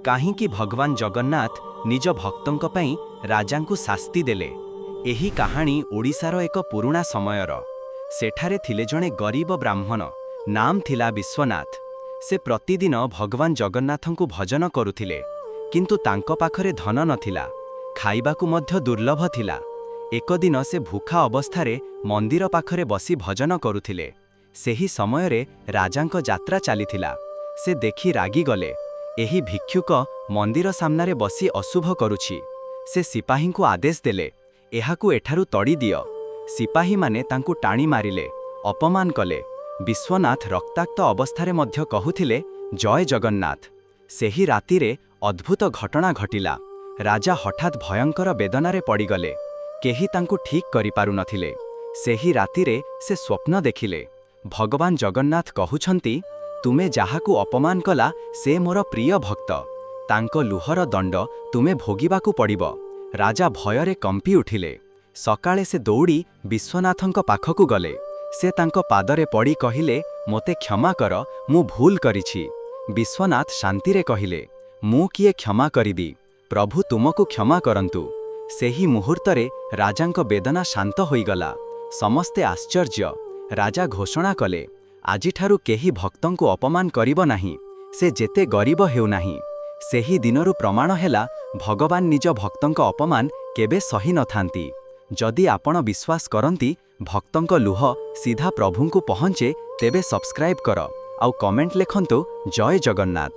କାହିଁକି ଭଗବାନ ଜଗନ୍ନାଥ ନିଜ ଭକ୍ତଙ୍କ ପାଇଁ ରାଜାଙ୍କୁ ଶାସ୍ତି ଦେଲେ? ଏହି କାହାଣୀ ଓଡ଼ିଶାର ଏକ ପୁରୁଣା ସମୟର। ସେଠାରେ ଥିଲେ ଜଣେ ଗରିବ ବ୍ରାହ୍ମଣ, ନାମ ଥିଲା ବିଶ୍ୱନାଥ। ସେ ପ୍ରତିଦିନ ଭଗବାନ ଜଗନ୍ନାଥଙ୍କୁ ଭଜନ କରୁଥିଲେ, କିନ୍ତୁ ତାଙ୍କ ପାଖରେ ଧନ ନଥିଲା। ଖାଇବାକୁ ମଧ୍ୟ ଦୁର୍ଲଭ ଥିଲା। ଏକ ଦିନ ସେ ଭୁଖା ଅବସ୍ଥାରେ ମନ୍ଦିର ପାଖରେ ବସି ଭଜନ କରୁଥିଲେ। ସେହି ସମୟରେ ରାଜାଙ୍କ ଯାତ୍ରା ଚାଲିଥିଲା। ସେ ଦେଖି ରାଗିଗଲେ, ଏହି ଭିକ୍ଷୁକ ମନ୍ଦିର ସାମ୍ନାରେ ବସି ଅଶୁଭ କରୁଛି। ସେ ସିପାହୀଙ୍କୁ ଆଦେଶ ଦେଲେ, ଏହାକୁ ଏଠାରୁ ତଡ଼ି ଦିଅ। ସିପାହୀମାନେ ତାଙ୍କୁ ଟାଣି ମାରିଲେ, ଅପମାନ କଲେ। ବିଶ୍ୱନାଥ ରକ୍ତାକ୍ତ ଅବସ୍ଥାରେ ମଧ୍ୟ କହୁଥିଲେ, "ଜୟ ଜଗନ୍ନାଥ।" ସେହି ରାତିରେ ଅଦ୍ଭୁତ ଘଟଣା ଘଟିଲା। ରାଜା ହଠାତ୍ ଭୟଙ୍କର ବେଦନାରେ ପଡ଼ିଗଲେ। କେହି ତାଙ୍କୁ ଠିକ୍ କରିପାରୁନଥିଲେ। ସେହି ରାତିରେ ସେ ସ୍ୱପ୍ନ ଦେଖିଲେ, ଭଗବାନ ଜଗନ୍ନାଥ କହୁଛନ୍ତି, "ତୁମେ ଯାହାକୁ ଅପମାନ କଲା, ସେ ମୋର ପ୍ରିୟ ଭକ୍ତ। ତାଙ୍କ ଲୁହର ଦଣ୍ଡ ତୁମେ ଭୋଗିବାକୁ ପଡ଼ିବ।" ରାଜା ଭୟରେ କମ୍ପି ଉଠିଲେ। ସକାଳେ ସେ ଦୌଡ଼ି ବିଶ୍ୱନାଥଙ୍କ ପାଖକୁ ଗଲେ। ସେ ତାଙ୍କ ପାଦରେ ପଡ଼ି କହିଲେ, "ମୋତେ କ୍ଷମା କର, ମୁଁ ଭୁଲ କରିଛି।" ବିଶ୍ୱନାଥ ଶାନ୍ତିରେ କହିଲେ, "ମୁଁ କିଏ କ୍ଷମା କରିବି? ପ୍ରଭୁ ତୁମକୁ କ୍ଷମା କରନ୍ତୁ।" ସେହି ମୁହୂର୍ତ୍ତରେ ରାଜାଙ୍କ ବେଦନା ଶାନ୍ତ ହୋଇଗଲା। ସମସ୍ତେ ଆଶ୍ଚର୍ଯ୍ୟ। ରାଜା ଘୋଷଣା କଲେ, ଆଜିଠାରୁ କେହି ଭକ୍ତଙ୍କୁ ଅପମାନ କରିବ ନାହିଁ, ସେ ଯେତେ ଗରିବ ହେଉନାହିଁ। ସେହି ଦିନରୁ ପ୍ରମାଣ ହେଲା, ଭଗବାନ ନିଜ ଭକ୍ତଙ୍କ ଅପମାନ କେବେ ସହି ନଥାନ୍ତି। ଯଦି ଆପଣ ବିଶ୍ୱାସ କରନ୍ତି ଭକ୍ତଙ୍କ ଲୁହ ସିଧା ପ୍ରଭୁଙ୍କୁ ପହଞ୍ଚେ, ତେବେ ସବସ୍କ୍ରାଇବ୍ କର ଆଉ କମେଣ୍ଟ ଲେଖନ୍ତୁ, "ଜୟ ଜଗନ୍ନାଥ।"